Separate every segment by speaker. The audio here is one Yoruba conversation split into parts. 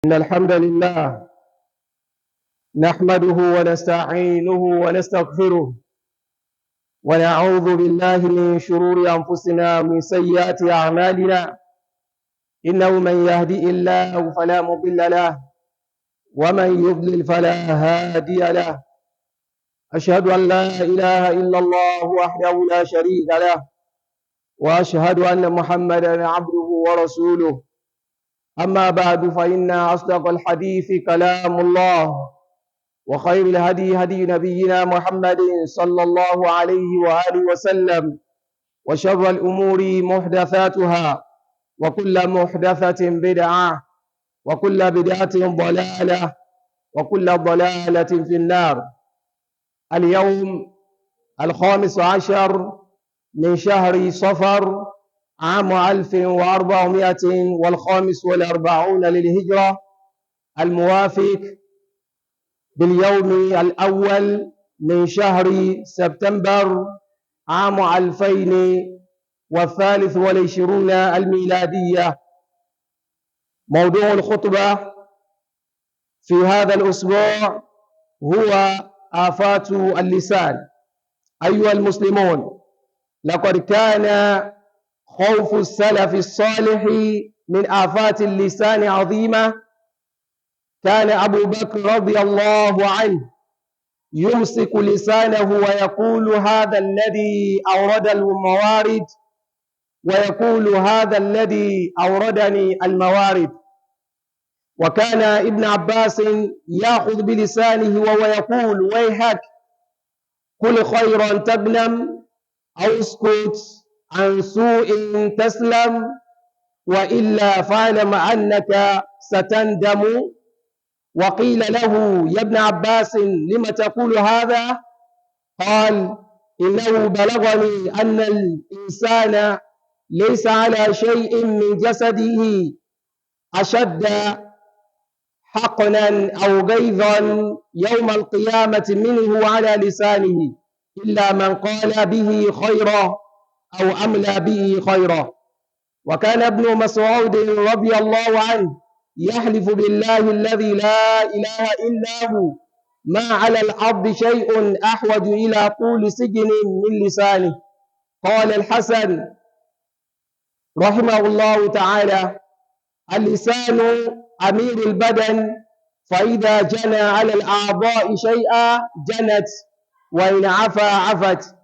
Speaker 1: إن الحمد لله نحمده ونستعينه ونستغفره، ونعوذ بالله من شرور أنفسنا ومن سيئات أعمالنا. إنه من يهدئ الله فلا مضل له، ومن يضلل فلا هادي له. أشهد أن لا إله إلا الله وحده لا شريك له، وأشهد أن محمدا عبده ورسوله. أما بعد، فإن أصدق الحديث كلام الله، وخير الهدي هدي نبينا محمد صلى الله عليه وآله وسلم، وشر الأمور محدثاتها، وكل محدثة بدعة، وكل بدعة ضلالة، وكل ضلالة في النار. اليوم 15 من شهر صفر عام 1445 للهجرة، الموافق باليوم الأول من شهر سبتمبر عام 2023 الميلادية. موضوع الخطبة في هذا الأسبوع هو آفات اللسان. أيها المسلمون، لقد كان خوف السلف الصالح من آفات اللسان عظيمة. كان أبو بكر رضي الله عنه يمسك لسانه ويقول هذا الذي أورد الموارد، ويقول هذا الذي أوردني الموارد. وكان ابن عباس يأخذ بلسانه وهو يقول: ويحك، قل خيرا تغنم، أو اسكت عن سوء تسلم، وإلا فاعلم أنك ستندم. وقيل له: يا ابن عباس، لم تقول هذا؟ قال: إنه بلغني أن الإنسان ليس على شيء من جسده أشد حقنا أو غيظا يوم القيامة منه على لسانه، إلا من قال به خيرا أو أملى به خيرا. وكان ابن مسعود رضي الله عنه يحلف بالله الذي لا إله إلا هو: ما على الأرض شيء أحوج إلى طول سجن من لسانه. قال الحسن رحمه الله تعالى: اللسان أمير البدن، فإذا جنى على الأعضاء شيئا جنت، وإن عفا عفت.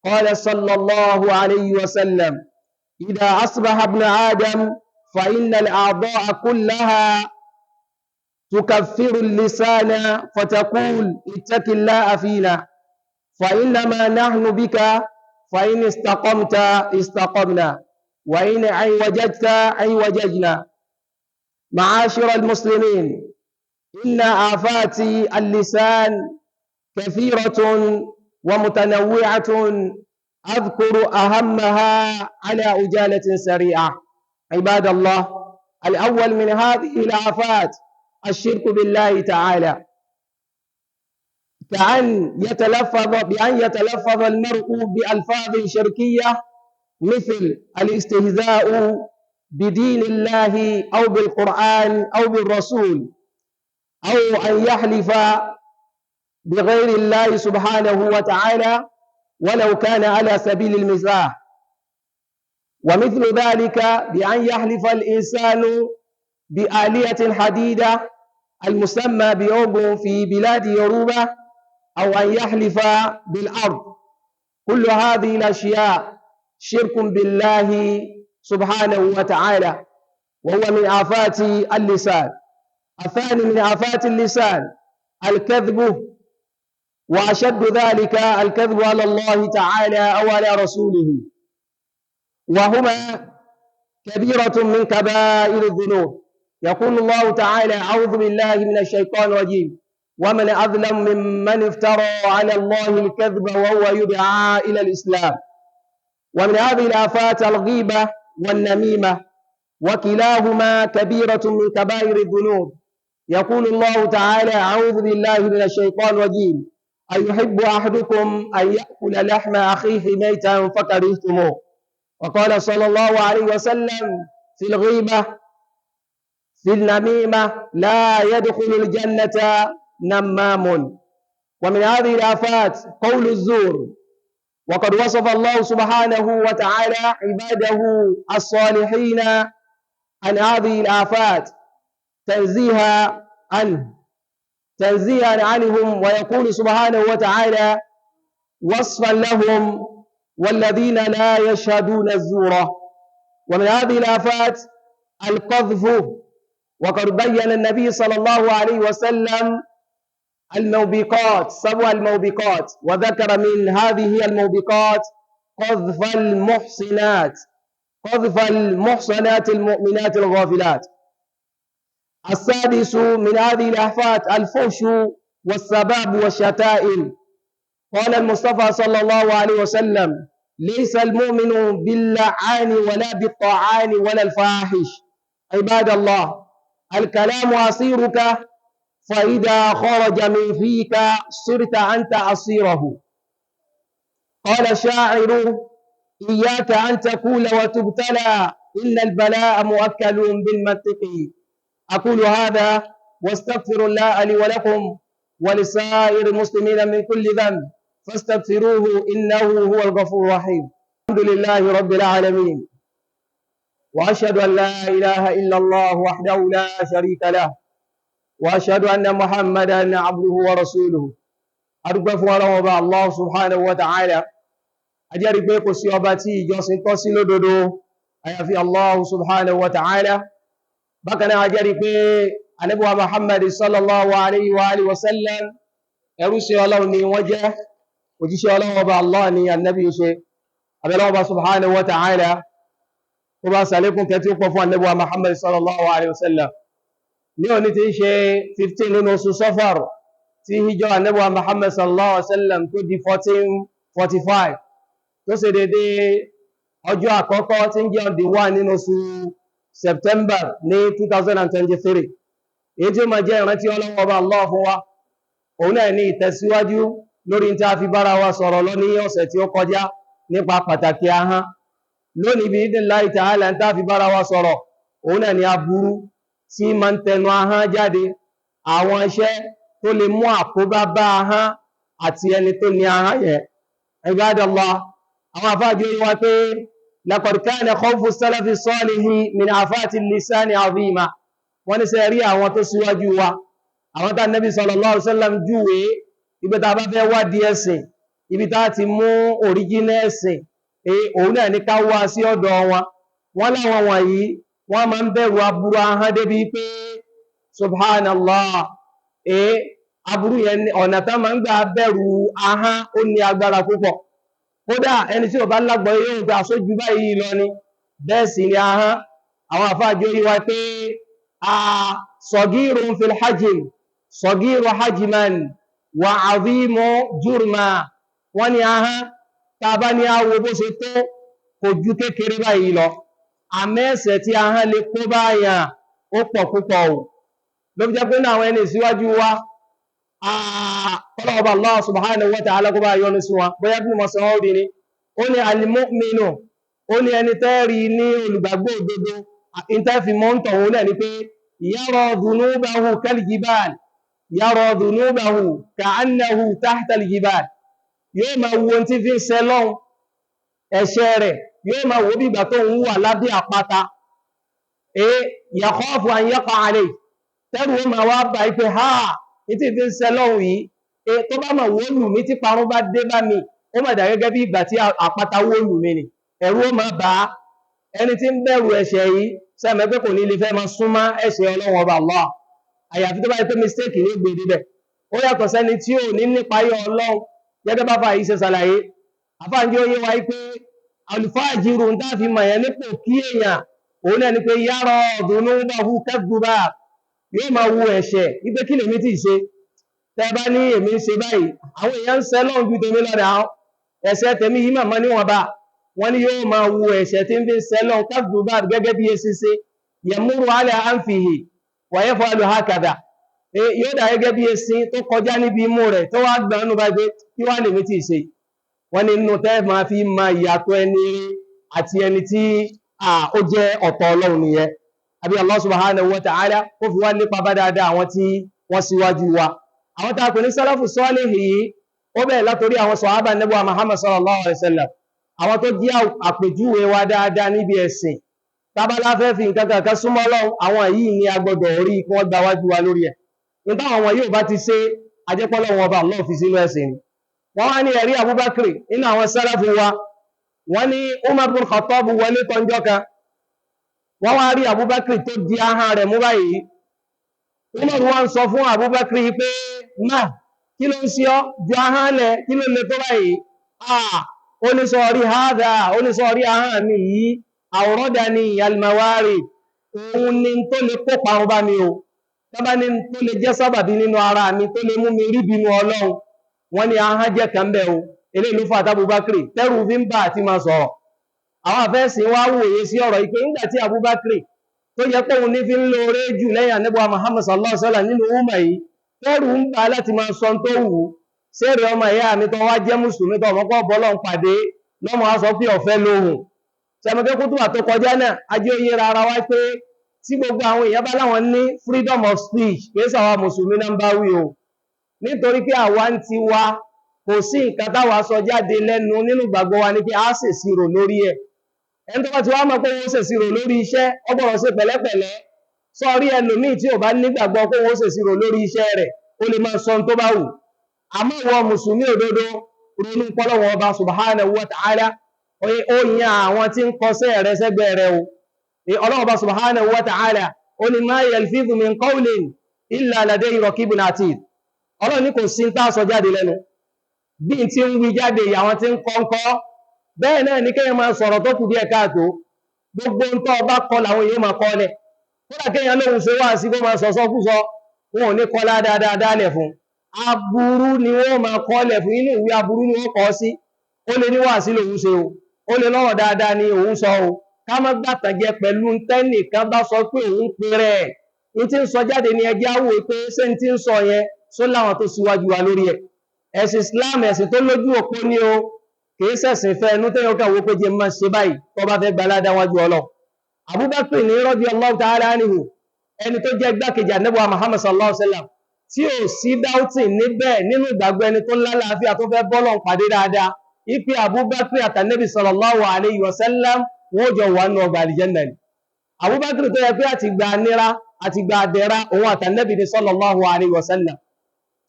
Speaker 1: قال صلى الله عليه وسلم: إذا أصبح ابن آدم فإن الأعضاء كلها تكفر اللسان فتقول: اتق الله فينا، فإنما نحن بك، فإن استقمت استقمنا، وإن عوججت عوججنا. معاشر المسلمين، إن آفات اللسان كثيرة ومتنوعة، أذكر أهمها على عجالة سريعة. عباد الله، الأول من هذه الآفات الشرك بالله تعالى، كأن يتلفظ المرء بألفاظ شركية، مثل الاستهزاء بدين الله أو بالقرآن أو بالرسول، أو أن يحلف بغير الله سبحانه وتعالى ولو كان على سبيل المزاح. ومثل ذلك بأن يحلف الإنسان بآلية حديدة المسمى بأوغو في بلاد يوروبا، أو أن يحلف بالأرض. كل هذه الأشياء شرك بالله سبحانه وتعالى، وهو من آفات اللسان. الثاني من آفات اللسان الكذب، وأشد ذلك الكذب على الله تعالى أو على رسوله، وهما كبيرة من كبائر الذنوب. يقول الله تعالى: أعوذ بالله من الشيطان الرجيم، ومن أظلم ممن افترى على الله الكذب وهو يدعى إلى الإسلام. ومن هذه الآفات الغيبة والنميمة، وكلاهما كبيرة من كبائر الذنوب. يقول الله تعالى: أعوذ بالله من الشيطان الرجيم، أيحب أحدكم أن يأكل لحم أخيه ميتا فكرهتموه. وقال صلى الله عليه وسلم في الغيبة: في النميمة: لا يدخل الجنة نمام. ومن هذه الآفات قول الزور. وقد وصف الله سبحانه وتعالى عباده الصالحين عن هذه الآفات تنزيها عنه تنزيها عنهم، ويقول سبحانه وتعالى وصفا لهم: والذين لا يشهدون الزور. ومن هذه الآفات القذف. وقد بين النبي صلى الله عليه وسلم الموبقات، سبع الموبقات، وذكر من هذه الموبقات قذف المحصنات، قذف المحصنات المؤمنات الغافلات. السادس من هذه الآفات الفحش والسباب والشتائم. قال المصطفى صلى الله عليه وسلم: ليس المؤمن باللعان ولا بالطعان ولا الفاحش. عباد الله، الكلام عصيرك، فإذا خرج من فيك صرت أنت عصيره. قال الشاعر: إياك أن تقول وتبتلى، إن البلاء مؤكل بالمنطق. أقول هذا واستغفر الله لي ولكم ولسائر المسلمين من كل ذنب، فاستغفروه إنه هو الغفور الرحيم. الحمد لله رب العالمين، وأشهد أن لا إله إلا الله وحده لا شريك له، وأشهد أن محمدا عبده ورسوله. Adúpẹ́ fún Ọlọ́run Ọba Allah subhanahu wa ta'ala. A jẹ́rìí pé kò sí ọba tí ìjọsìn tọ́ sí lódodo àyàfi Allah subhanahu wa ta'ala. Bákan náà, a jẹ́rìí pé Ànábì wa Muhammad sallallahu alayhi wa alihi wa sallam, ẹrú sí Ọlọ́run ni wọ́n jẹ́, òjíṣẹ́ Ọlọ́run Ọba Allah ni Ànábì ṣe. Abẹ́lọ́run Ọba subhanahu wa ta'ala tó bá sàlékún kẹtí ó pọ̀ fún Ànábì wa Muhammad sallallahu alayhi wa sallam. Ní òní tí ń ṣe 15 nínú oṣù Safar, tí hijra Ànábì wa Muhammad sallallahu alaihi wasallam tó di 1445, tó ṣe dédé ọjọ́ àkọ́kọ́ tí ń jẹ́ on the 1 nínú oṣù September ní 2023, èyí tí ó máa jẹ́ ìrántí Ọlọ́run Ọba Allah fún wa, òun náà ní ìtẹ̀síwájú lórí tí a fi bára wa sọ̀rọ̀ lọ ní ọ̀sẹ̀ tí ó kọjá nípa pàtàkì ahọ́n. Lónìí, bí idhnillahi ta'ala, tí a fi bára wa sọ̀rọ̀, òun náà ní aburú tí máa ń tẹnu ahọ́n jáde, àwọn iṣẹ́ tó lè mú àkóbá bá ahọ́n àti ẹni tó ní ahọ́n yẹn. Ibadallah, àwọn afáàjò yìí wá pé laqad kana khawfu salafi salihi min afati lisani azima. Wọ́n ní sẹ́ rí àwọn tó síwájú wa, àwọn tá Nabi sallallahu alaihi wasallam júwe ibi tá a bá fẹ́ wádìí ẹ̀sìn, ibi tá a ti mú òríjínà ẹ̀sìn, òun náà ní ká wá sí ọ̀dọ̀ wọn. Wọ́n láwọn wọ̀nyí, wọ́n máa ń bẹ̀rù aburú ahọ́n débi pé subhanallah, aburú yẹn, ọ̀nà tán máa ń gbà bẹ̀rù ahọ́n, ó ní agbára púpọ̀. Kódà ẹni tí ò bá lágbọ́ yóò gba sójú báyìí lọ ni. Bẹ́ẹ̀ sì ni ahọ́n, àwọn àfáàjò yìí wá pé sagirun fil hajm, sagiru hajman wa azimu jurma. Wọ́n ní ahọ́n, tá a bá ní àwo bó ṣe tó, kò ju kékeré báyìí lọ, àmẹ́sẹ̀ tí ahọ́n lè kó báyàn ó pọ̀ púpọ̀ o. Ló fi jẹ́ pé náà àwọn ẹni síwájú wa, kọ́lọ̀ọba Allah subhanahu wa ta'ala kó bá yọ́nú sí wọn, bóyá bí Mas'ud ni, ó ní al-mu'minu, ó ní ẹni tẹ́rí ní olùgbàgbọ́ òdodo, ìtẹ́fì mọ́ntọ̀ òun náà ni pé yara dhunubahu kal-jibal, yara dhunubahu ka'annahu tahta al-jibal. Yóò máa wo tí fi ń ṣẹ lọ́hun, ẹ̀ṣẹ̀ rẹ̀ yóò máa wo bí ìgbà tó ń wà lábẹ́ àpáta, yakhafu an yaqa alayhi, tẹ́rù ó máa wá bá ipé ha ní tí fi ń ṣẹ lọ́hun yìí, tó bá máa wó lù mí, tí parun bá dé bá mi, ó máa dà gẹ́gẹ́ bí ìgbà tí àpáta wó lù mí ni. Ẹ̀rù ó máa bá ẹni tí ń bẹ̀rù ẹ̀ṣẹ̀ yìí. Sẹ́mi pé kò ní lè fẹ́ máa súnmọ́ ẹ̀ṣẹ̀ Ọlọ́run Ọba Allah, àyàfi tó bá yẹ pé mistake ní gbé débẹ̀. Ó yàtọ̀ sẹ́ni tí ò ní nípayọ̀ Ọlọ́run, gẹ́gẹ́ bá fà yìí ṣe ṣàlàyé. Àfáànjẹ́ ó yé wa pé àlùfáàjìrù ń tá fi mọ̀ yẹn nípò kí èèyàn, òun náà ni pé yàrá dhunubahu kadhuba, yóò máa wo ẹ̀ṣẹ̀ wípé kí lèmi tí ì ṣe. Tẹ́ bá ní èmi ń ṣe báyìí, àwọn èèyàn ń ṣẹ lọ́hùn ju tèmi lọ́dà, ẹ̀ṣẹ̀ tèmi yìí màmá níwọ̀nba. Wọ́n ní yóò máa wo ẹ̀ṣẹ̀ tí ń fi ń ṣẹ lọ́hùn kadhuba gẹ́gẹ́ bí eṣinṣin, yamuru ala anfihi wa yaf'alu hakadha, yóò dà gẹ́gẹ́ bí eṣin tó kọjá níbi imú rẹ̀ tó wá gbà nínú báyìí pé kí wá lèmi tí ì ṣe. Wọ́n ní nínú tẹ́ máa fi máa yàtọ̀ ẹni àti ẹni tí ó jẹ́ ọ̀tọ̀ Ọlọ́run nìyẹn. Àbí Allah subhanahu wa ta'ala kó fi wá lépa bá dáadáa àwọn tí wọ́n síwájú wa. Àwọn tá a pè ní sálàfù sọ́ọ̀lì yìí, ó bẹ̀rẹ̀ látorí àwọn sọ̀hábà Nábì wa Muhammad sallallahu alaihi wasallam, àwọn tó jẹ́ àpèjúwe wa dáadáa níbi ẹ̀sìn. Tábálá fẹ́ fi nǹkan kankan súnmọ́ Ọlọ́run, àwọn yìí ni a gbọ́dọ̀ rí kí wọ́n gba wájú wa lórí ẹ̀. Ní táwọn wọn yóò bá ti ṣe, ajẹ́pọ́lọ́wọ́n ọba Allah fi sínú ẹ̀sìn ni. Wọ́n wá ní ẹ̀rí Abubakar nínú àwọn sálàfù wa. Wọ́n ní Umar bin Khattab wọlé tọ́njọ́ kan, wọ́n wá rí Abubakar tó di ahọ́n rẹ̀ mú báyìí. Umar wá ń sọ fún Abubakar pé, má kí ló ń ṣe ọ́, ju ahọ́n lẹ̀, kí ló lè tó báyìí? Ó ní sọ rí hádà, ó ní sọ rí ahọ́n mi yìí, àwòrán ni almawari, òun ni tó lè kó parun bá mi o. Tọ́bá ní tó lè jẹ́ sábàbí nínú ara mi tó lè mú mi rí bínú Ọlọ́run, wọ́n ní ahọ́n jẹ́ kan bẹ́ o. Eléyìí ló fà Abubakar tẹ́rù fi ń bà àti máa sọ̀rọ̀. Àwọn àfẹ́sìn wá wòye sí ọ̀rọ̀ ìpé ńgbà tí Abubakar tó yẹ pé òun ní fi ń lóore jù lẹ́yìn Ànábì wa Muhammad sallallahu alaihi wasallam nínú umma yìí, tẹ́rù ń bà láti máa sọ tó wù ú. Sẹ́rẹ̀ ọmọ ìyá mi tó wá jẹ́ mùsùlùmí tó ọmọkọ́ bọ́lọ́ ń pàdé lọ́mọ á sọ pé ọ̀fẹ́ lóhùn. Sẹ́mọ̀kẹ́ kútùbà tó kọjá náà, ajé oyè rárá wá pé tí gbogbo àwọn èèyàn bá láwọn ní freedom of speech, kìí sàwa mùsùlùmí náà ń bá wí o. Nítorí pé àwa ń ti wa, kò sí nǹkan táwa sọ jáde lẹ́nu nínú ìgbàgbọ́ wa ni pé a ṣèṣirò lórí ẹ̀. Ẹni tó bá ti wá mọ̀ pé wọ́n ṣèṣirò lórí iṣẹ́, ó gbọ́dọ̀ ṣe pẹ̀lẹ́pẹ̀lẹ́. Sọrí ẹlòmíì tí ò bá nígbàgbọ́ pé wọ́n ṣèṣirò lórí iṣẹ́ rẹ̀, ó lè máa sọ ohun tó bá wù. Àmọ́ ìwọ mùsùlùmí òdodo, ronú pọ́lọ́wọ́ ọba subhanahu wa ta'ala, ó yan àwọn tí ń kọsẹ́ rẹ sẹ́gbẹ́ rẹ o. Ọlọ́run ọba subhanahu wa ta'ala ó ní ma yalfidhu min qawlin illa ladayhi raqibun atid. Ọlọ́run ní kò sí ń tá sọ jáde lẹ́nu, bí n ti ń wí jáde àwọn tí ń kọ́ ń kọ́. Bẹ́ẹ̀ náà ní kéèyàn máa sọ̀rọ̀ tó kù díẹ̀ káàtó, gbogbo ń tọ́ ọba kọ làwọn èèyàn máa kọ́ lẹ̀. Kódà kéèyàn lóhun ṣe wá sí kó máa sọ̀sọ́ kú sọ, wọn ò ní kọ́ ládáadáa lẹ̀ fún. Aburú ni wọ́n máa kọ́ lẹ̀ fún, inú ìwé aburú ni wọ́n kọ́ sí. Ó lè ní wàásí lòun ṣe o, ó lè lọ́rọ̀ dáadáa ni òun sọ o. Ká má gbàtànjẹ pẹ̀lú tẹ́nìkan bá sọ pé òun pe rẹ̀. Ní tí ń sọ jáde ni ẹjẹ́ á wò pé ṣé ní tí ń sọ yẹn só láwọn tó síwájú wa lórí ẹ̀. Ẹ̀sìn Islam ẹ̀sìn tó lójú òpó ni o, kìí ṣẹ̀sìn fẹ́ ẹnu tẹ́yàn kàn wó pé jẹ́ máa ṣe báyìí tó bá fẹ́ gbaládá wájú Ọlọ́run. Abubakar ní radiyallahu ta'ala anhu, ẹni tó jẹ́ igbákejì Ànábì wa Muhammad sallallahu alaihi wasallam, tí ò sí dáútì níbẹ̀ nínú ìgbàgbọ́ ẹni tó lálàáfíà tó fẹ́ bọ́lọ̀ pàdé dáadáa, ipe Abubakar àtànẹ́bì sallallahu alaihi wasallam wọ́n jọ wà nínú ọgbà àlìjẹ́nà ni. Abubakar tó yẹ pé àti gba nira àti gba àdẹ̀ra òun àtànẹ́bì ní sallallahu alaihi wasallam.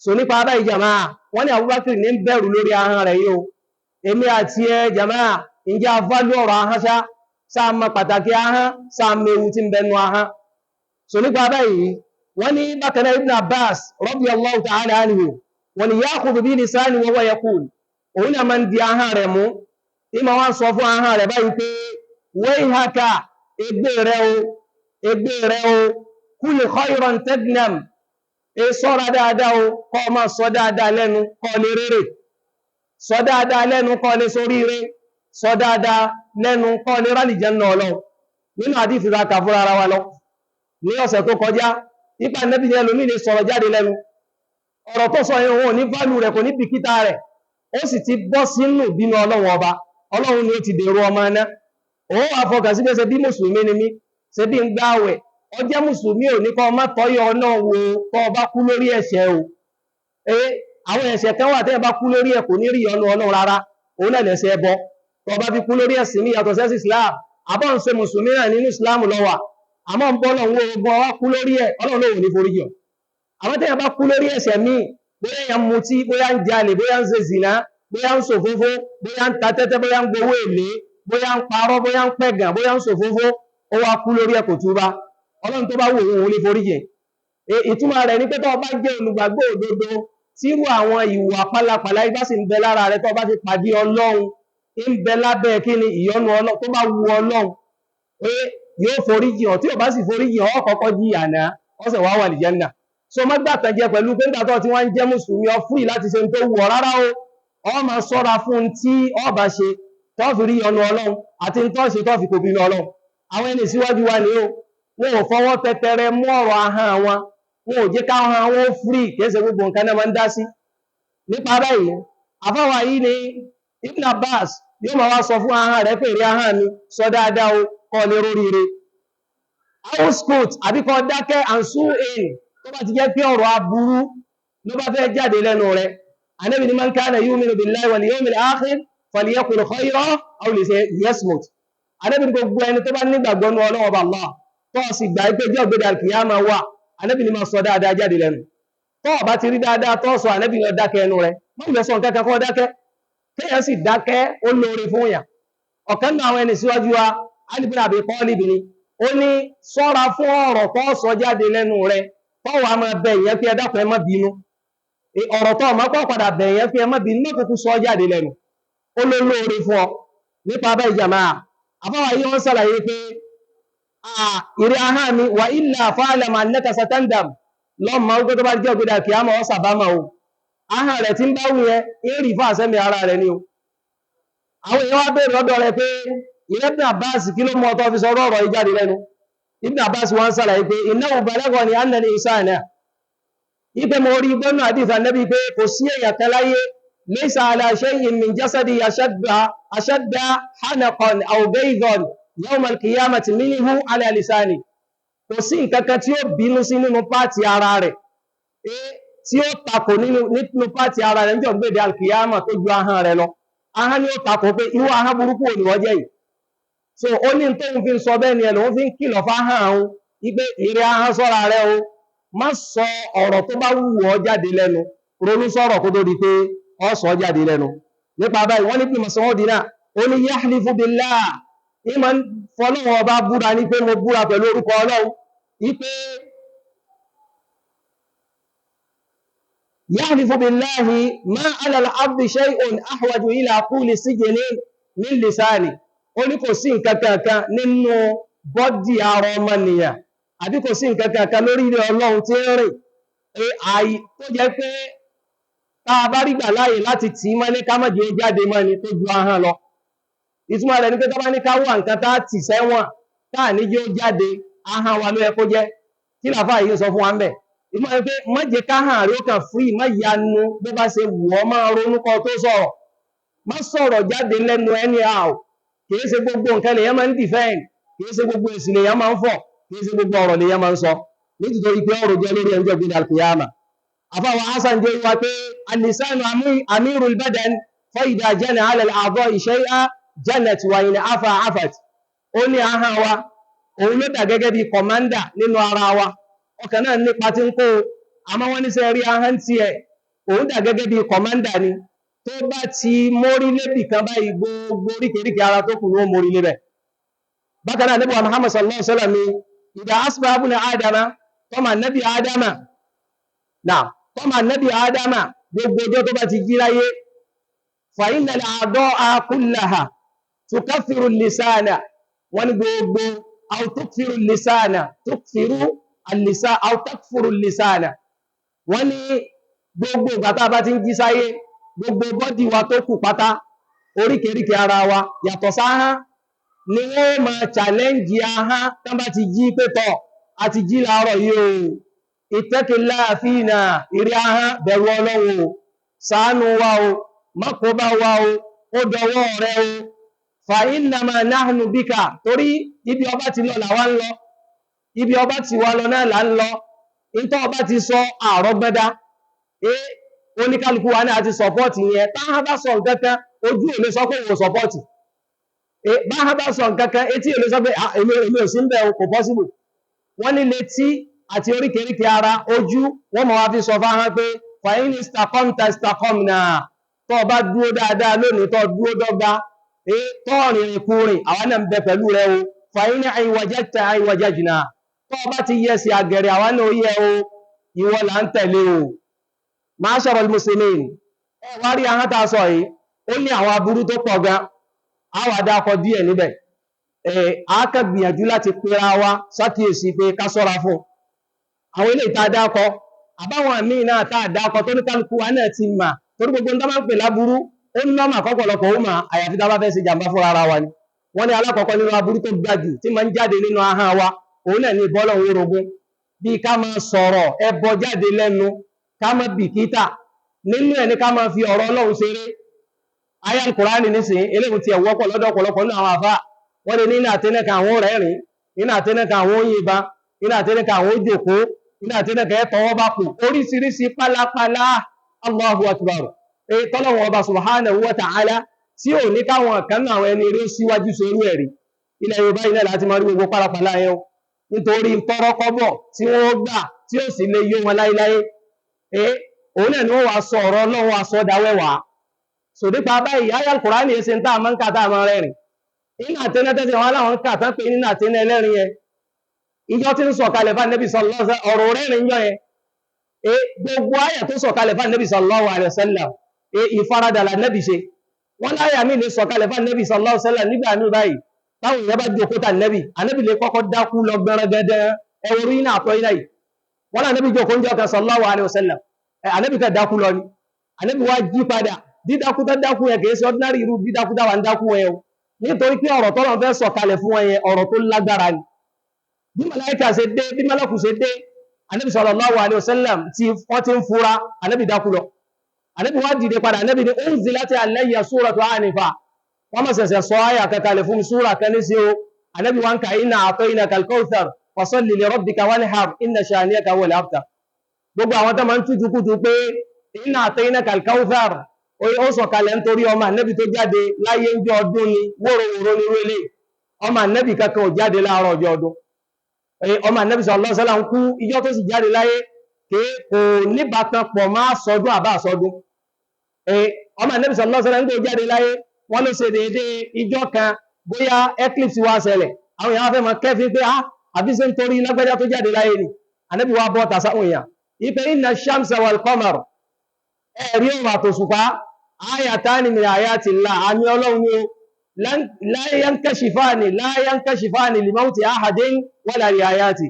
Speaker 1: So nípa abáyé jàmáà, wọ́n ní Abubakar ní bẹ̀rù lórí ahọ́n rẹ̀ yìí o. Èmi àti ẹ jàmáà, ǹjẹ́ afálú ọ̀rọ̀ ahọ́n ṣá? Sáà mọ pàtàkì ahọ́n, sáà mọ ewu tí ń bẹnu ahọ́n. So nípa báyìí, wọ́n ní bákan náà Ibn Abbas radiyallahu ta'ala anhu, wọ́n ní ya'khudhu bi lisani wa huwa yaqul, òun náà máa ń di ahọ́n rẹ̀ mú. Ìmọ̀ wá sọ fún ahọ́n rẹ̀ báyìí pé wayhaka, ègbé rẹ̀ o, ègbé rẹ̀ o, kul khayran tagnam, e sọ́ra dáadáa o, kọ́ máa sọ dáadáa lẹ́nu, kọ́ lè rere. Sọ dáadáa lẹ́nu, kọ́ lè soríire. Sọ dáadáa lẹ́nu, kọ́ lè rálì Jánnà Ọlọ́run. Nínú àdífì ra kà fúnra ara wa lọ ní ọ̀sẹ̀ tó kọjá, ipa nẹ́bí ní ẹlòmí lè sọ̀rọ̀ jáde lẹ́nu, ọ̀rọ̀ tó sọ yẹn òun ò ní válù rẹ̀, kò ní bìkítà rẹ̀, ó sì ti bọ́ sínú ìbínú Ọlọ́run ọba. Ọlọ́run ni ó ti dèrò ọmọ ẹná. Òun wà fọkàn sí pé ṣe bí mùsùlùmí ni mí, ṣe bí ń gbààwẹ̀. Ó jẹ́ mùsùlùmí ò ní kọ́ ọmọ tọ́yọ náà wo kọ́ ọba kú lórí ẹ̀ṣẹ̀ o. Àwọn ẹ̀ṣẹ̀ kan wà tẹ́ ẹ bá kú lórí ẹ̀ kò ní rí ìyọ́nú Ọlọ́run rárá, òun náà lẹ̀ṣẹ̀ ẹbọ. Tó bá fi kú lórí ẹ̀sìn ní yàtọ̀ sẹ́sì Islam, àbọ̀ ń ṣe mùsùlùmí náà nínú Islam ló wà, àmọ́ ń bọ́ lọ́wọ́ ogun ọwá kú lórí ẹ̀, Ọlọ́run lòun ní forí jì ọ́. Àwọn tẹ́yàn bá kú lórí ẹ̀ṣẹ̀ míì, bóyá èèyàn mutí, bóyá ń jalè, bóyá ń ṣe zìnà, bóyá ń ṣòfófó, bóyá ń ta tẹ́tẹ́, bóyá ń gbowó èlé, bóyá ń parọ́, bóyá ń pẹ̀gàn, bóyá ń ṣòfófó, ó wá kú lórí ẹ̀ kò túbá, Ọlọ́run tó bá wù òun ní forí jì. Ìtumọ̀ rẹ̀ ni pé tó bá jẹ́ olùgbàgbọ́ òdodo, tírú àwọn ìwà pálapàla ibá sì ń bẹ lára rẹ̀, tó bá fi pàdé Ọlọ́run, ń bẹ lábẹ́ kí ni ìyọ́nú Ọlọ́run, tó bá wu Ọlọ́run pé yóò foríjì ọ́, tí ò bá sì foríjì ọ́, kọ́kọ́ jìyà náà, ó sì wá wà ní Jánnà. So má gbàtànjẹ pẹ̀lú pé nígbà tó ti wá ń jẹ́ mùsùlùmí ọ fúì láti ṣe tó wù ọ́ rárá o. Ọ máa ṣọ́ra fún tí ọ bá ṣe tó fi rí ìyọ́nú Ọlọ́run àti tó ṣe tó fi kò bínú Ọlọ́run. Àwọn ẹni síwájú wa ni o, wọn ò fọwọ́ tẹtẹrẹ mú ọ̀rọ̀ ahọ́n wọn, wọn ò jẹ́ káwọn wọn fúrì, kìí ṣe gbogbo nǹkan náà máa ń dá sí. Nípa báyìí, àfáwà yìí ni Ibn Abbas yóò máa wá sọ fún ahọ́n rẹ̀ pé èrè ahọ́n mi sọ dáadáa o, kọ́ lè róríire. Output àbí kó dákẹ́ àǹsú èyí tó bá ti jẹ́ pé ọ̀rọ̀ aburú ló bá fẹ́ jáde lẹ́nu rẹ̀. Ànábì ní man kana yu'minu billahi wal yawmil akhir falyaqul khayran aw liyasmut. Ànábì ní gbogbo ẹni tó bá nígbàgbọ́ nínú Ọlọ́run Ọba Allah, tó sì gbà pé ọjọ́ ìgbéde alkiyama wà, Ànábì ní máa sọ dáadáa jáde lẹ́nu. Tó bá ti rí dáadáa tó sọ, Ànábì ní ó dákẹ́ ẹnu rẹ̀. Má wulẹ̀ sọ nǹkan kan kó dákẹ́. Kéèyàn sì dákẹ́, ó lóore fún yàn. Ọ̀kan nínú àwọn ẹni síwájú wa, Ali ibn Abi Talib ni, ó ní ṣọ́ra fún ọ̀rọ̀ tó sọ jáde lẹ́nu rẹ̀, tó wàá máa bẹ ìyẹn pé ẹ dákun ẹ má bínú. Ọ̀rọ̀ tó ọmọ pọ̀ padà bẹ̀ ìyẹn pé ẹ má bínú, má kúkú sọ jáde lẹ́nu. Ó ló lóore fún ọ. Nípa bẹ́ẹ̀ jàmáà, àfáwà yìí wọ́n ṣàlàyé pé ìrẹ́ ahọ́n mi, wà illa fa'lam annaka satandam, lọ́mọ ogun tó bá jẹ́ ògbédà kìámọ̀ ọ́ sàbámà o. Ahọ́n rẹ̀ tí ń bá wù yẹn, ń rí fún àsẹ́mi ara rẹ̀ ni o. Àwọn èèyàn wá béèrè lọ́dọ̀ rẹ̀ pé ìrẹ́ Ibn Abbas, kí ló mú ọ tó fi sọ ọ̀rọ̀ yìí jáde lẹ́nu? Ibn Abbas wọ́n ṣàlàyé pé innahu balaghani anna al-insana, ipe mo rí gbọ́nà àdìsá nẹ́bí pé kò sí èèyàn kan láyé, laysa ala shay'in min jasadi ashadda hanaqan aw baydan yawm al-qiyamati minhu ala lisani. Kò sí nǹkan kan tí ó bínú sí nínú pàtì ara rẹ̀, tí ó takò nínú pàtì ara rẹ̀ níjọ́ gbèdé alkiyama tó ju ahọ́n rẹ̀ lọ. Ahọ́n ni ó takò pé irú ahọ́n burúkú ò ní wọ́n jẹ́ yìí. So ó ní tóun fi ń sọ bẹ́ẹ̀ ni ẹ̀ lòun fi ń kìlọ̀ fáhàn òun wípé ìrẹ́ ahọ́n sọ́ra rẹ o, má sọ ọ̀rọ̀ tó bá wù ọ́ jáde lẹ́nu, ronú sọ̀rọ̀ kó tó di pé ọ sọ jáde lẹ́nu. Nípa báyìí wọ́n ní bí Mas'ud náà, ó ní yahlifu billah, ìmọ̀ fọlọ́wọ́ ọba búra ní pé mo búra pẹ̀lú orúkọ Ọlọ́run wípé yahlifu billahi ma ala al-ardi shay'un ahwaju ila quli sijnin min lisani. Ó ní kò sí nǹkan kankan nínú bọ́dì ara ọmọnìyàn, àbí kò sí nǹkan kankan lórí ilẹ̀ Ọlọ́run tí ń rìn tó jẹ́ pé tá a bá rí gbà láàyè láti tì í mọ́lé ká má jẹ́ ó jáde mọ́ ni tó ju ahọ́n lọ. Ìtumọ̀ rẹ̀ ni pé tó bá ní ká wá nǹkan tá a tì sẹ́wọ̀n tá a ní jẹ́ ó jáde, ahọ́n wa ló yẹ kó jẹ́. Kí làáfàá yìí sọ fún wa ń bẹ̀? Ìtumọ̀ rẹ̀ pé má jẹ́ káhàn rí ó kàn free, má yanu bó bá ṣe wù ọ́, máa ronú kó tó sọ̀rọ̀. Má sọ̀rọ̀ jáde lẹ́nu anyhow. Kìí ṣe gbogbo nǹkan lèyàn máa ń defend, kìí ṣe gbogbo èsì lèyàn máa ń fọ̀, kìí ṣe gbogbo ọ̀rọ̀ lèyàn máa ń sọ, nítorí pé ọ̀rọ̀ jẹ́ lórí ẹjọ́ gbé alkiyama. Àfáwọn Hasan jẹ́ wá pé al-lisanu amirul badan fa idha jana ala al-a'dha'i shay'an janat wa in afa afat. Ó ní ahọ́n wa òun ló dà gẹ́gẹ́ bí kọ̀mándà nínú ara wa, ọkàn náà nípa tí ń kó o, àmọ́ wọ́n ní sẹ́ rí ahọ́n tiẹ̀, òun dà gẹ́gẹ́ bí kọ̀mándà ni, tó bá ti mórí lébì kan báyìí gbogbo oríkèéríkèé ara tó kù ní ó mórí lébẹ̀. Bákan náà Ànábì wa Muhammad sallallahu alaihi wasallam ni idha asbaha ibnu Adama, tọ́mà nẹ́bí Ádámà náà, tọ́mà nẹ́bí Ádámà gbogbo ọjọ́ tó bá ti jí láyé, fa innal a'da'a kullaha tukaffiru lisana, wọ́n ní gbogbo aw tukfiru lisana, tukfiru al-lisana aw takfuru lisana, wọ́n ní gbogbo ìgbà tá a bá ti ń jí sáyé, gbogbo bọ́dì wa tó kù pátá, oríkèéríkèé ara wa yàtọ̀ sáhán ni wọ́n máa challenge ahán tán bá ti jí pé tọ̀ àti jí láàárọ̀ yìí o, ittaqillaha fina, ìrí ahán bẹ̀rù Ọlọ́run o, ṣàánú wa o, má kó bá wa o, ó dọwọ́ rẹ o, fa innama nahnu bika, torí ibi ọba ti lọ làwa ń lọ, ibi ọba ti wá lọ náà là ń lọ, ìtọ́ ọba ti sọ àárọ̀ gbẹ́dá, oníkálukú wa náà ti sọpọ́ọ̀tì yẹn. Táwọn bá sọ nǹkan kan, ojú ò lè sọ pé òun sọpọ́ọ̀tì, báwọn bá sọ nǹkan kan, etí ò lè sọ pé èmi ò sí ń bẹ̀ o, kò pọ́síbù. Wọ́n ní létí àti oríkèéríkèé ara, ojú, wọ́n mọ̀ wá fi sọ fáwọn pé fàyín istaqamta istaqamna, tó o bá dúró dáadáa lónìí, tó o dúró dọ́gba, tó o rìnrìn kúrìn, àwa náà ń bẹ pẹ̀lú rẹ o, fàyín àìwàjẹ́ta àìwàjẹ́jìnà, tó o bá ti yẹ sí àgẹ̀rẹ̀, àwa náà yẹ o, ìwọ là ń tẹ̀lé o. Ma'asharal muslimin, ẹ wá rí ahọ́n tá a sọ yìí, ó ní àwọn aburú tó pọ̀ gan, àwọn àdàkọ díẹ̀ níbẹ̀. A kàn gbìyànjú láti pera wa ṣàkíyèsí pé ká sọ́ra fún àwọn ilé ìta dákọ, àbáwọn míì náà tá a dákọ tó ní kálukú wa náà ti mà, torí gbogbo nǹkan máa ń pè láburú ó ní nọ́mà kọ́pọ̀lọpọ̀ ó mà, àyàfi tá a bá fẹ́ ṣe jàǹbá fúnra ara wa ni. Wọ́n ní alákọ̀ọ́kọ́ nínú aburú tó ga jù tí máa ń jáde nínú ahọ́n wa, òun náà ní ìbọ́lọ̀ orogún, bí ká máa sọ̀rọ̀ ẹbọ jáde lẹ́nu, ká má bìkítà nínú ẹ̀ ní ká máa fi ọ̀rọ̀ Ọlọ́run ṣeré. Ayé Al-Kùránì nísìnyí, eléyìí ti ẹ̀ wọ́pọ̀ lọ́dọ̀ ọ̀pọ̀lọpọ̀ nínú àwọn àfáà, wọ́n lè ní ní àtẹnẹ́ka àwọn rẹ́rìn Iná àtẹ́nẹ́ka àwọn òyìnbá, iná àtẹ́nẹ́ka àwọn òjòkó, iná àtẹ́nẹ́ka ẹ̀ tọwọ́ bá kù, oríṣiríṣi pálapàla. Allahu akbar. Èyí tọ́lọ́wọ́n ọba subhanahu wa ta'ala tí ò ní káwọn kan náà àwọn ẹni eré síwájú sórú ẹ̀rí. Ilẹ̀ Yorùbá iná láti máa rí gbogbo pálapàla yẹn o, nítorí tọ́rọ́kọ́bọ̀ tí wọ́n gbà tí ó sì lè yó wọn láéláé. Òun náà ni wọ́n wá sọ ọ̀rọ̀ Ọlọ́run aṣọ dáwẹ́wàá. So nípa báyìí, ayé Al-Qur'ani ṣe ń tá àmọ́ ń kà tá àmọ́ rẹ́rìn. Iná àtẹnẹ́ tẹ́sí wọn láwọn ń kà tán pé nínú àtẹnẹ́ ẹlẹ́rìn yẹn. Ìjọ tí ń sọ̀kalẹ̀ fún Ànábì sallallahu alaihi wasallam, ọ̀rọ̀ rẹ́rìn yọ yẹn. Gbogbo ayà tó sọ̀kalẹ̀ fún Ànábì sallallahu alaihi wasallam, ìfaradà l'Ànábì ṣe. Wọ́n láyà mí lè sọ̀kalẹ̀ fún Ànábì sallallahu alaihi wasallam nígbà míì báyìí. Táwọn èèyàn bá jókòó tà Ànábì, Ànábì lè kọ́kọ́ dákú lọ gbẹrẹgẹdẹ, ẹwọ́rú iná àtọ́ iná yìí. Wọ́n l'Ànábì jókòó ń jọ kan sallallahu alaihi wasallam. Ànábì kan dákú lọ ni. Ànábì wá jí padà. Dídákú tó dákú yẹn kìí ṣe ordinary irú dídákú táwa ń dákú yẹn o. Nítorí pé ọ̀rọ̀ tọ́lọ́run fẹ́ sọ̀kalẹ̀ fún wọn yẹn, ọ̀rọ̀ tó lágbára ni. Bí màláíkà ṣe dé, bí málàkù ṣe dé, Ànábì sallallahu alaihi wasallam tí wọ́n ti ń fura, Ànábì dákú lọ. Ànábì wá dìde padà, Ànábì ní unzilat alayya suratu anifa. Wọ́n mọ̀ ṣẹ̀ṣẹ̀ sọ àyà kankalẹ̀ fún súra kan ní sí o. Ànábì wá ń ka inna a'tainaka al-kawthar fasalli li rabbika wanhar inna shani'aka huwal abtar. Gbogbo àwọn tó máa ń tújú kújú pé inna a'tainaka al-kawthar ó sọ̀kalẹ̀ nítorí ọmọ Ànábì tó jáde láyé ń jọ ọdún ni, wóróworó ní wélé. Ọmọ Ànábì kankan ò jáde láàárọ̀ ọjọ́ ọdún. Ọmọ Ànábì sallallahu alaihi wasallam ń kú, ìjọ tó sì jáde láyé kò níbatan pọ̀ máa sọdún àbá sọdún. Ọmọ Ànábì sallallahu alaihi wasallam ń gbé jáde láyé, wọ́n ló ṣe déédéé ìjọ kan bóyá eclipse wá ṣẹlẹ̀. Àwọn èèyàn fẹ́ mọ kẹ́fín pé àbí ṣe ń torí lágbájá tó jáde láyé ni. Ànábì wá bọ́ tàṣáwọn èèyàn. Ipe inna shamsa wal qamar, ẹ̀rí òun àtòṣùpá, ayatani min ayatillah, àmì Ọlọ́run ni o. La yankashifani, la yankashifani li mawti ahadin wala li hayati.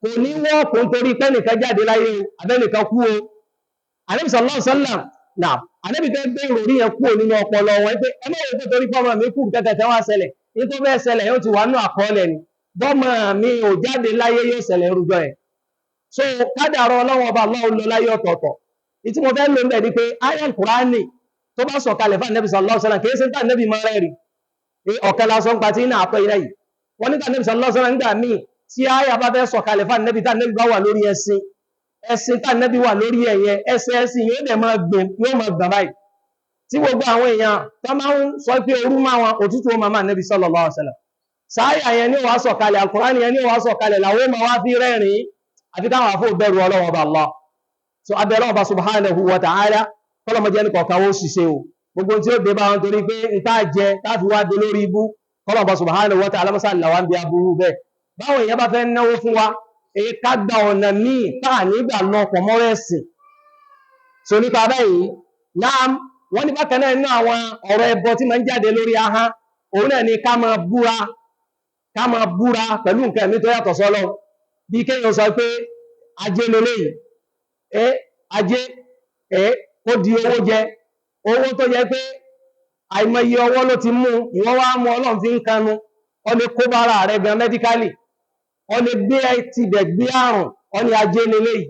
Speaker 1: Kò ní wọ́n kò ń torí pé nìkan jáde láyé o, àbẹ́nìkan kú o. Ànábì sallallahu alaihi wasallam, náà, Ànábì fẹ́ gbé ìròrí yẹn kúrò nínú ọpọlọ wọn pé ẹ má wò pé torí pé ọmọ mi kú kẹ́kẹ́ tẹ́ wá ṣẹlẹ̀, ní tó fẹ́ ṣẹlẹ̀ yóò ti wà nínú àkọọ́lẹ̀ ni. Bọ́mọ mi ò jáde láyé yóò ṣẹlẹ̀ rújọ yẹn. So kádàrá Ọlọ́run ọba Allah lọ láyé ọ̀tọ̀ọ̀tọ̀. Ìtí mo fẹ́ lò ń bẹ̀ ni pé ayal Qur'ani tó bá sọ̀kalẹ̀ fún Ànábì sallallahu alaihi wasallam kìí ṣe tá Ànábì máa rẹ́rìn. Ọ̀kan lásán pa tí iná àpẹ́ iná yìí. Wọ́n ní tá Ànábì sallallahu alaihi wasallam nígbà míì tí àyà bá fẹ́ sọ̀kalẹ̀ fún Ànábì tá Ànábì bá wà lórí ẹṣin, ẹṣin tá Ànábì wà lórí ẹ̀yẹn, ẹṣin ẹṣin yóò dẹ̀ máa gbọ̀n, yóò máa gbọ̀n báyìí. Tí gbogbo àwọn èèyàn tó máa ń sọ pé orú máa wọn, òtútù ó máa máa Ànábì sallallahu alaihi wasallam. Sáyà yẹn ní wàá sọ̀kalẹ̀, Al-Qur'ani yẹn ní wàá sọ̀kalẹ̀, làwọn máa wá fi rẹ́rìn-ín, àfi káwọn àfọ bẹ̀rù Ọlọ́run ọba Allah. So abẹ́rẹ́ ọba subhanahu wa ta'ala, kọ́lọ́mọdé ẹnì kọ̀ọ̀kan ó ṣiṣẹ́ o. Gbogbo tí ó dé bá wọn torí pé n tá jẹ tá fi wá dé lórí ibú, kọ́lọ́mọba subhanahu wa ta'ala mọ́sá là wá ń bí aburú bẹ́ẹ̀. Báwọn èèyàn bá fẹ́ náwó fún wa, èyí ká gba ọ̀nà míì tá à nígbà lọ pọ̀ mọ́rọ̀ ẹ̀sìn. So nípa báyìí, náà wọ́n ní bákan náà nínú àwọn ọ̀rọ̀ ẹbọ tí máa ń jáde lórí ahọ́n, òun náà ni ká máa búra, ká máa búra pẹ̀lú nǹkan ẹ̀mí tó yàtọ̀ sọ́lọ́. Bí kéèyàn sọ pé ajé leléyìí, ajé, kó di owó jẹ, owó tó jẹ pé àìmọye ọwọ́ ló ti mú, ìwọ wá mú Ọlọ́run fi ń kanu, ọ lè kó bára rẹ gan mẹ́díkálì, ọ lè gbé tibẹ̀ gbé àrùn, ọ ní ajé leléyìí.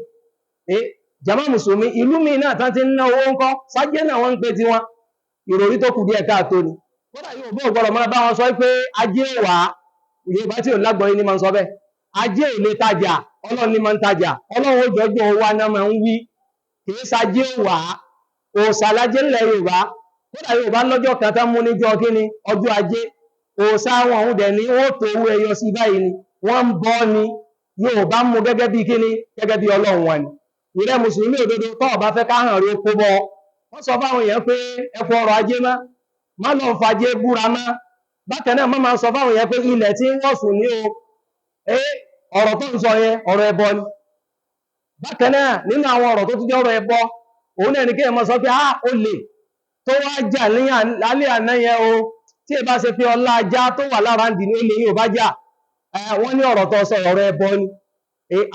Speaker 1: Jàmá mùsùlùmí, ìlú mi náà tán ti ń ná owó ńkọ́, sájé náà wọ́n ń pe tiwọn, ìròrí tó kù díẹ̀ káàtó ni. Kódà yóò bó gbọ́dọ̀ máa bá wọn sọ pé ajé wà, Yorùbá tí ò lágbọ̀ọ́yé ni máa ń sọ bẹ́ẹ̀. Ajé ò lè tajà, Ọlọ́run ni máa ń tajà, Ọlọ́run ó jọjọ́ owó aná máa ń wí, kìí sajé wà, òòṣà lájé ńlẹ̀ Yorùbá. Kódà Yorùbá lọ́jọ́ kan tán mú níjọ́ kíni, ọjọ́ ajé, òòṣà wọn òun dẹ̀ ni ó tó owó ẹyọ sí báyìí ni, wọ́n ń bọ́ ni, Yorùbá mú gẹ́gẹ́ bí kíni, gẹ́gẹ́ bí Ọlọ́run wọn ni. Ìrẹ́ mùsùlùmí òdodo tó bá fẹ́ ká hàn rí ó kó bọ́. Wọ́n sọ fáwọn èèyàn pé ẹ kú ọrọ̀ ajé má, má lọ fàjé búra má. Bákan náà má máa sọ fáwọn èèyàn pé ilẹ̀ tí ń wọ̀sùn ní o. Ọ̀rọ̀ tó ń sọ yẹn ọ̀rọ̀ ẹbọ ni. Bákan náà nínú àwọn ọ̀rọ̀ tó tún jẹ́ ọ̀rọ̀ ẹbọ, òun náà ni kéèyàn máa sọ pé olè tó wá jà ní alẹ́ àná yẹn o, tí ẹ bá ṣe pé ọlá ajá tó wà lára ń dì ní olè yìí ò bá jà. Wọ́n ní ọ̀rọ̀ tó sọ ọ̀rọ̀ ẹbọ ni.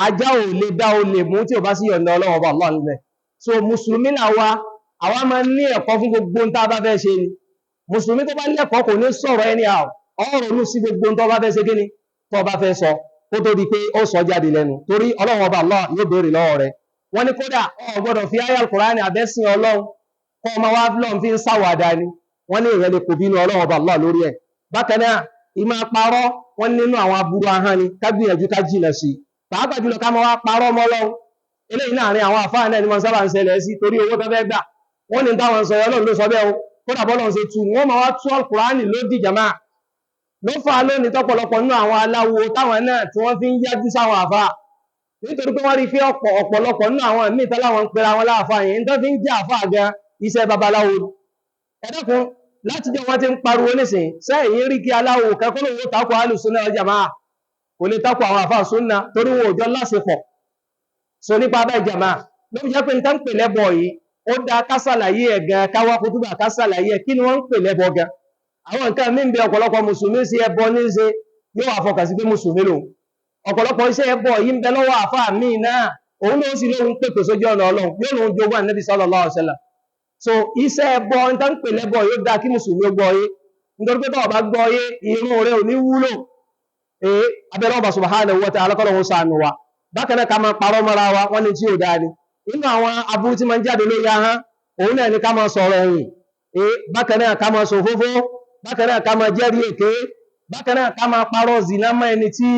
Speaker 1: Ajá ò lè dá olè mú tí ò bá sí yọ̀ǹda Ọlọ́run ọba Allah níbẹ̀. So mùsùlùmí làwa, àwa máa ń ní ẹ̀kọ́ fún gbogbo ohun tá a bá fẹ́ ṣe ni. Mùsùlùmí tó bá lẹ́kọ̀ọ́ kò ní sọ̀rọ̀ anyhow, ó ronú sí gbogbo ohun tó bá fẹ́ ṣe kíni, tó bá fẹ́ sọ, kó tó di pé ó sọ jáde lẹ́nu. Torí Ọlọ́run ọba Allah yóò béèrè lọ́wọ́ rẹ̀. Wọ́n ní kódà o gbọ́dọ̀ fi ayé Al-Qur'ani àbẹ́sìn Ọlọ́run kọ́ ọmọ wa lọ́n fi ń ṣàwàdà ni. Wọ́n ní ìyẹn lè kò bínú Ọlọ́run ọba Allah lórí ẹ̀. Bákan náà, ìmọ̀ parọ́ Wọ́n nínú àwọn aburú ahọ́n ni ká gbìyànjú ká jìnà sí, pàápàá jùlọ ká máa wá parọ́ mọ́ Ọlọ́run. Eléyìí láàrin àwọn àfáà náà ni wọ́n sábà ń ṣẹlẹ̀ sí torí owó tó fẹ́ gbà. Wọ́n ní táwọn sọ, Ọlọ́run ló sọ bẹ́ẹ̀ o, kódà bọ́lọ́run ṣe tu, wọ́n máa wá tú Al-Kùránì lódì. Jàmáà, ló fà á lónìí tọ́pọ̀lọpọ̀ nínú àwọn aláwo táwọn náà tí wọ́n fi ń yájú sáwọn àfáà, nítorí pé wọ́n rí pé ọ̀pọ̀lọpọ̀ nínú àwọn míì tán láwọn ń pera wọn láàfáà yẹn tó fi ń jẹ́ àfáà gan, iṣẹ́ babaláwo. Ẹ dákun, láti jẹ́ wọ́n ti ń pariwo nísìn sẹ́yìn rí kí aláwo kẹ́kọ́ lóun ó takò alùsùnà jàmáà, kò lè takò àwọn àfáà súnà torí wọn ò jọ lásìpọ̀. So nípa abẹ́, jàmáà, ló fi jẹ́ pé nǹkan ń pè lẹ́bọ yìí, ó dáa ká ṣàlàyé ẹ̀ gan, káwá kútúbà ká ṣàlàyé ẹ̀, kí ni wọ́n ń pè lẹ́bọ gan. Àwọn nǹkan mí ń bẹ, ọ̀pọ̀lọpọ̀ mùsùlùmí sí ẹbọ ní í ṣe, yóò wà fọkàn sí pé mùsùlùmí lòun. Ọ̀pọ̀lọpọ̀ iṣẹ́ ẹbọ yìí ń bẹ lọ́wọ́ àfáà míì náà, òun ló sì lóun pèpè sójú ọ̀nà Ọlọ́run, yóò lóun jogún Ànábì sallallahu alaihi wasallam. So iṣẹ́ ẹbọ ń tán pè lẹ́bọ yóò dáa kí mùsùlùmí ó gbọ́ yé, nítorí pé tọ́wọ́ bá gbọ́ yé, irun rẹ̀ ò ní wúlò. Ee, abẹ́rẹ́ ọba subhanahu wa ta'ala kọ́lọ́hún ṣàánú wa. Bákan náà, ká máa parọ́ mọ́ra wa, wọ́n ní tí ò dáa ni. Nínú àwọn aburú tí máa ń jáde lórí ahọ́n, òun náà ni ká máa sọ̀rọ̀ ẹ̀yìn. Ee, bákan náà, ká máa ṣòfófó. Bákan náà, ká máa jẹ́rìí èké. Bákan náà, ká máa parọ́ zìnà mọ́ ẹni tí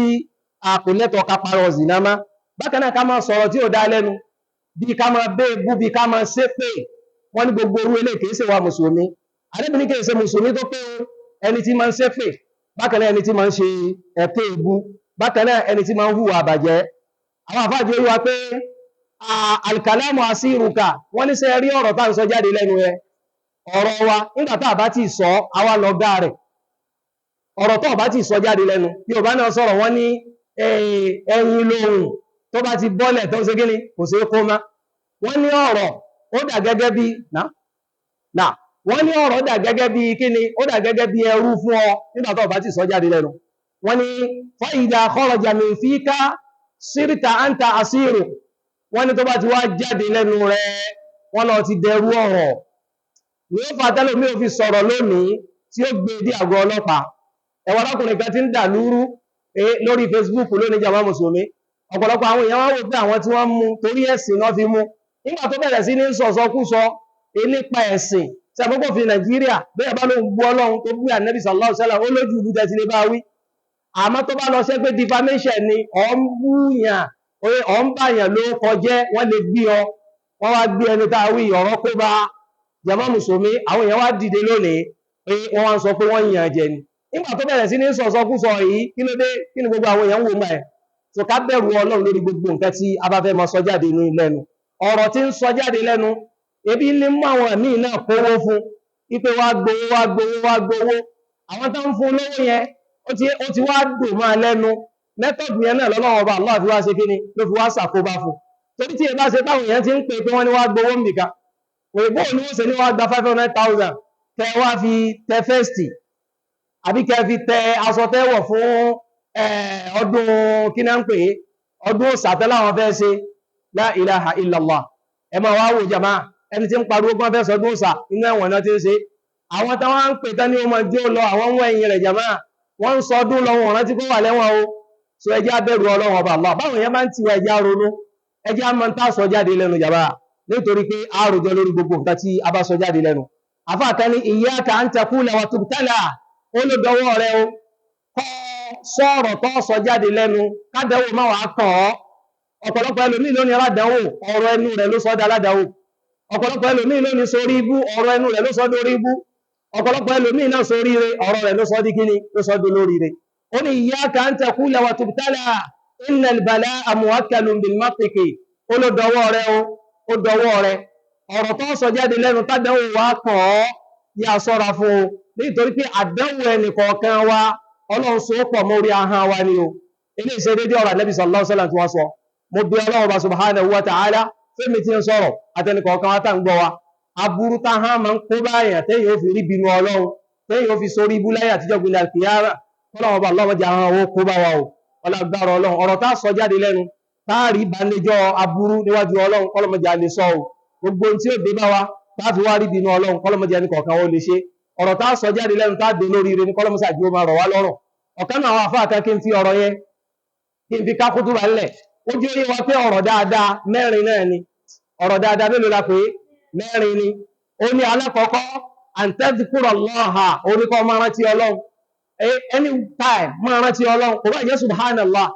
Speaker 1: a kò lẹ́tọ̀ọ́ ká parọ́ zìnà mọ́. Bákan náà, ká máa sọ̀rọ̀ tí ò dáa lẹ́nu, bí ká máa béèbú, bí ká máa ṣépè. Wọ́n ní gbogbo orú eléyìí kìí ṣe wa mùsùlùmí. Àdébìnrin kìí ṣe mùsùlùmí tó pé ẹni tí máa ń ṣépè. Bákan náà, ẹni tí máa ń ṣe ẹ̀tẹ́ ìbú. Bákan náà, ẹni tí máa ń hùwà àbàjẹ́. Àwọn àfáàjì wá pé alkalamu asiruka. Wọ́n ní sẹ́ rí ọ̀rọ̀ tá ń sọ jáde lẹ́nu ẹ, ọ̀rọ̀ wa nígbà tá a bá ti sọ, àwa lọ gá rẹ̀. Ọ̀rọ̀ tó bá ti sọ jáde lẹ́nu, Yorùbá náà sọ̀rọ̀, wọ́n ní ẹyin lóhùn tó bá ti bọ́lẹ̀ tó ń ṣe kíni, kò sí kó má. Wọ́n ní ọ̀rọ̀ ó dà gẹ́gẹ́ bí náà, wọ́n ní ọ̀rọ̀ dà gẹ́gẹ́ bí kíni, ó dà gẹ́gẹ́ bí ẹrú fún ọ nígbà tó bá ti sọ jáde lẹ́nu. Wọ́n ní fa idha kharaja min fika sirta anta asiru. Wọ́n ní tó bá ti wá jáde lẹ́nu rẹ̀, wọ́n lọ ti dẹrú ọ̀rọ̀. Ní ó fàtẹ́lò mí ò fi sọ̀rọ̀ lónìí tí ó gbé dé àgọ́ ọlọ́pàá. Ẹwà arákùnrin kan ti ń dà lúrú lórí Facebook lónìí. Jàmá mùsùlùmí, ọ̀pọ̀lọpọ̀ àwọn èèyàn wá wò pé àwọn tí wọ́n mú torí ẹ̀sìn náà fi mú. Nígbà tó bẹ̀rẹ̀ sí ní sọ̀sọkúsọ nípa ẹ̀sìn tí àkókò fi Nàìjíríà bẹ́ẹ̀ bá lóun bú Ọlọ́run, tó bú Ànábì sallallahu alaihi wasallam, ó lójú ìlú tẹ́tí lè bá wí. Àmọ́ tó bá lọ ṣe pé defamation ni, ọ̀ ń búyàn, ọ̀ ń bàyàn ló kọjẹ́, wọ́n lè gbé ọ. Wọ́n wá gbé ẹni tá a wí, ọ̀rọ̀ kó bá. Jàmá mùsùlùmí, àwọn èèyàn wá dìde lónìí pé wọ́n wá ń sọ pé wọ́n yàn jẹ ni. Nígbà tó bẹ̀rẹ̀ sí ní sọ̀sọkúsọ yìí, kí ló dé? Kí ni gbogbo àwọn èèyàn ń wò mọ́ ẹ̀? So ká bẹ̀rù Ọlọ́run lórí gbogbo nǹkan tí a bá fẹ́ máa sọ jáde ní lẹ́nu. Ọ̀rọ̀ tí ń sọ jáde lẹ́nu, ebi ní mú àwọn míì náà kówó fún wípé wá gbowó, wá gbowó, wá gbowó. Àwọn tó ń fún lówó yẹn, ó ti wá dùn máa lẹ́nu. Method yẹn náà lọ́lọ́wọ́ ọba Allah fi wá ṣe kíni, ló fi wá ṣàkóbá fún, torí tí ẹ bá ṣe táwọn èèyàn ti ń pè pé wọ́n ní wá gbowó nìkan òyìnbó ní, wọ́n ṣe ní wá gba 500,000, kẹ wá fi tẹ vest àbí kẹ fi tẹ aṣọ tẹ́wọ̀ fún ọdún, kí náà ń pè é, ọdún òsàtẹ́ láwọn fẹ́ ṣe. La ilaha illallah. Ẹ máa wá wò, jàmá, ẹni tí ń pariwo gbọ́n fẹ́ sọdún òsà, inú ẹ̀wọ̀n náà ti ń ṣe. Àwọn táwọn ń pè tán ní ọmọ jó lọ, àwọn ń wọ ẹ̀yìn rẹ̀. Jàmá, wọ́n ń sọdún lọ, wọn rántí kó wà lẹ́wọ̀n o. So ẹ jẹ́ á bẹ̀rù Ọlọ́run ọba Allah. Báwọn èèyàn bá ń tiwa, ẹ jẹ́ á ronú, ẹ jẹ́ á mọ tá a sọ jáde lẹ́nu, jàmá, nítorí pé a rojọ́ lórí gbogbo nǹkan tí a bá sọ jáde lẹ́nu. Àfáà kan ní iyyaka an taqula wa tubtala. Ó ló dọwọ́ rẹ o, kọ́ sọ̀rọ̀ tó sọ jáde lẹ́nu, kádẹ́wò má wàá kàn ọ́. Ọ̀pọ̀lọpọ̀ ẹlòmíì lónìí aládàáwò, ọ̀rọ̀ ẹnu rẹ̀ ló sọ dá aládàáwò. Ọ̀pọ̀lọpọ̀ ẹlòmíì lónìí sórí ibú, ọ̀rọ̀ ẹnu rẹ̀ ló sọ dórí ibú. Ọ̀pọ̀lọpọ̀ ẹlòmíì náà sórí ire, ọ̀rọ̀ rẹ̀ ló sọ di kíni, ló sọ di lórí ire. Ó ní iyyaka an taqula wa tubtala innal balaa muwakkalun bil mantiqi. Ó ló dọwọ́ rẹ o, ó dọwọ́ rẹ, ọ̀rọ̀ tó sọ jáde lẹ́nu tádánwò wá kàn ọ́, yà sọ́ra fún o, nítorí pé àdánwò ẹnì kọ̀ọ̀kan wa, Ọlọ́run so pọ̀ mórí ahọ́n wa ni o. Ilé ìṣe dédé ọ̀rọ̀ Ànábì sallallahu alaihi wasallam tí wọ́n sọ. Mo bí Ọlọ́run bá subhanahu wa ta'ala, fẹ́mi tí ń sọ̀rọ̀ àtẹnìkọ̀ọ̀kan wa tá ń gbọ́ wa, aburú táhán máa ń kó báyàn téèyàn ó fi rí bínú Ọlọ́run, téèyàn ó fi sórí ibú láyé àtijọ́ gbìnà kìyàrá, Ọlọ́run bá lọ́wọ́ jẹ́ àwọn owó kó bá wa o. Ọlágbára Ọlọ́run, ọ̀rọ̀ tá sọ jáde lẹ́nu táàrí ìbánijọ́ aburú níwájú Ọlọ́run, kọ́lọ́mọdé a lè sọ o. Gbogbo ohun tí ó dé bá wa táàfi wá rí bínú Ọlọ́run, kọ́lọ́mọdé ẹnì kọ̀ọ̀kan ó lè ṣe. Ọ̀rọ̀ tá sọ jáde lẹ́nu tá dé lórí ire ní kọ́lọ́mọsàájú ó máa rọ̀ wá lọ́rùn. Ọ̀kan náà àwọn àfáà kan, kí n fi ọ̀rọ̀ yẹn kí n fi ká kútúbà ńlẹ̀, ó jẹ́ oyé wa pé ọ̀rọ̀ dáadáa mẹ́rin náà ni. Ọ̀rọ̀ dáadáa mélòó la pé? Mẹ́rin ni. Ó ní alákọ̀ọ́kọ́, an tadhkura Allaha, oníkọ́ máa rántí Ọlọ́run. Any time máa rántí Ọlọ́run, kò bá jẹ́ subhanallah,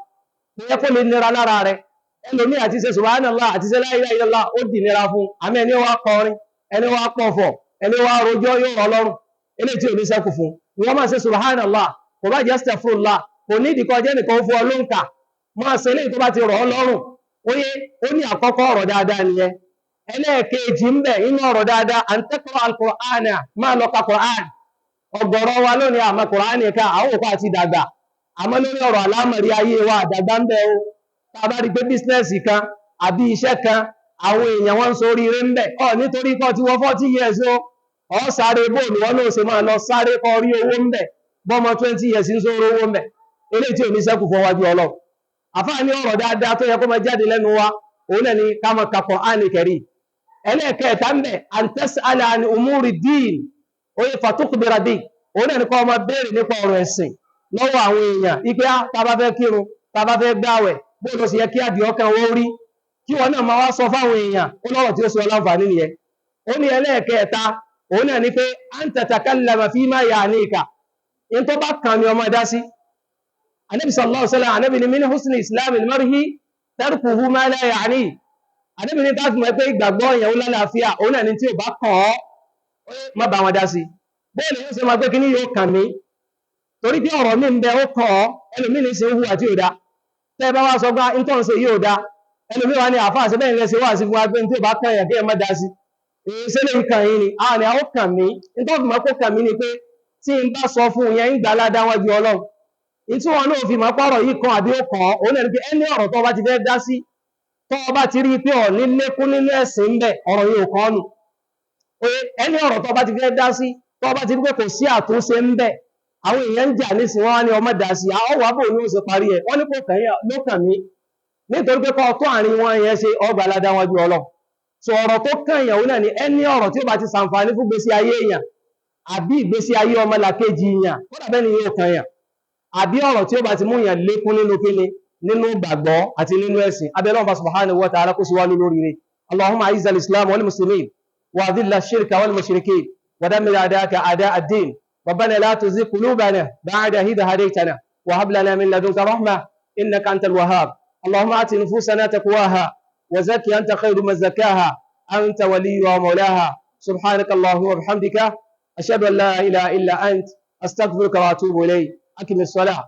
Speaker 1: kò yẹ kó lè nira lára rẹ̀. Ẹlòmí àti ṣe subhanallah àti ṣe la ilaha illallah ó dì nira fún. Àmì ẹni wá kọrin, ẹni wá pọ̀fọ̀, ẹni wá rojọ́ yóò rọ lọ́rùn, eléyìí tí ò ní sẹ́kù fún. Wọ́n máa ṣe subhanallah, kò bá jẹ́ astaghfirullah, kò ní ìdíkọ jẹ́ nìkan fún ọ lóǹkà, máa ṣe eléyìí tó bá ti rọ̀ ọ́ lọ́rùn. Ó yé, ó ní àkọ́kọ́ ọ̀rọ̀ dáadáa nìyẹn. Ẹlẹ́ẹ̀kejì ń bẹ inú ọ̀rọ̀ dáadáa, à ń taqra al-Qur'ana, máa lọ ka Qur'an. Ọ̀gọ̀rọ̀ wa lónìí àmọ́ Qur'an ká, àwọn òkú àti dàgbà, àmọ́ lórí ọ̀rọ̀ àlámọ̀rí ayé wa àdàgbà ń bẹ o. Tá a bá rí pé bísínẹ́sì kan àbí iṣẹ́ kan àwọn èèyàn wọn ń so oríire ń bẹ, ọ nítorí kọ́ ti wọ 40 years o, ọ sáré bóòlù wọn náà ṣe máa lọ sáré kọ́ rí owó ń bẹ, bọ́mọ 20 years ń sóró owó ń bẹ, eléyìí tí ò ní sẹ́kù fún wájú Ọlọ́run. Àfáà ní ọ̀rọ̀ dáadáa tó yẹ kó máa jáde lẹ́nu wa, òun náà ni ká máa ka Qur'an Karim. Ẹlẹ́ẹ̀kẹta ń bẹ, an tas'ala an umuri din, oye fatukhbira bi, òun náà ni kó máa béèrè nípa ọ̀rọ̀ ẹ̀sìn lọ́wọ́ àwọn èèyàn, ipe á tá a bá fẹ́ kírun, tá a bá fẹ́ gbààwẹ̀, bóun ló sì yẹ kí àdìọ́ kan wọ́n rí, kí wọn náà máa wá sọ fáwọn èèyàn, ó lọ́rọ̀ tí ó sọ láǹfààní nìyẹn. Ó ní ẹlẹ́ẹ̀kẹta, òun náà ni pé an tatakallama fima ya'nika, in tó bá kàn ní ọmọ dá sí. Ànábì sallallahu alaihi wasallam, Ànábì ní min husni islamil mar'i tarkuhu ma la ya'ni. Ànábì ní táàfì mọ̀ pé ìgbàgbọ́ èèyàn ó lálàáfíà, òun náà ni tí ò bá kàn ọ́, má bá wọn dá sí. Bóòlù yóò ṣe máa pé kíní yóò kàn mí, torí pé ọ̀rọ̀ mi ń bẹ ó kàn ọ́, ẹlòmíì ní ṣe ń hùwà tí ò da. Tẹ́ ẹ bá wá sọ pé ń tọ́ ń ṣe yóò da, ẹlòmíì wá ní àáfàá ṣe bẹ́ẹ̀ ń ṣe wá sí fún wa pé tí ò bá kàn yàn kí ẹ má dá sí. Èyí ṣe lè kàn yín ni, a ní àwọn kàn mí. Ń tọ́ fi mọ̀ pé ó kàn mí ni pé tí n bá sọ fún yẹn ń gbà ládàá wájú Ọlọ́run. Ìtí wọn náà fi mọ̀ pọ̀rọ̀ yìí kan àbí ó kàn ọ́, òun náà ni pé ẹni ọ̀rọ̀ tó bá ti fẹ́ dá sí, tó bá ti rí pé ọ̀ ní lékún nínú ẹ̀sìn ń bẹ, ọ̀rọ̀ yìí ò kàn ọ́ nù. Ẹni ọ̀rọ̀ tó bá ti fẹ́ dá sí, tó bá ti rí pé kò sí àtúnṣe ń bẹ, àwọn èèyàn ń jà nísìnyí, wọ́n á ní ọmọ dá sí, àwọn wàá bò ní ó ṣe parí ẹ̀, wọ́n ní kò kàn yín ló kàn mí. Nítorí pé kọ́ tó àárín wọn yẹn ṣe ọgbà ládàá wájú Ọlọ́run. So ọ̀rọ̀ tó kàn yàn òun náà ni ẹni ọ̀rọ̀ tí ó bá ti ṣàǹfààní fún ìgbésí ayé èèyàn àbí ìgbésí ayé ọmọlàkejì èèyàn, kódà bẹ́ẹ̀ ni yóò kàn yàn, àbí ọ̀rọ̀ tí ó bá ti mú yàn lékún nínú kíni, nínú gbàgbọ́ àti nínú ẹ̀sìn. Abẹ́ Ọlọ́run subhanahu wa ta'ala kó sí wá lórí rẹ̀. Allahumma a'izz al-islam wal muslimin wa adhill ash-shirka wal mushrikin wa dammir a'da'aka a'da' ad-din. Rabbana la tuzigh qulubana ba'da idh hadaytana wa hab lana min ladunka rahmah innaka antal wahhab. Allahumma ati nufusana taqwaha wa zakki anta khayru man zakkaha anta waliyuha wa mawlaha. Subhanaka Allahumma wa bihamdika ashhadu an la ilaha illa ant astaghfiruka wa atubu ilayk. أقم الصلاة.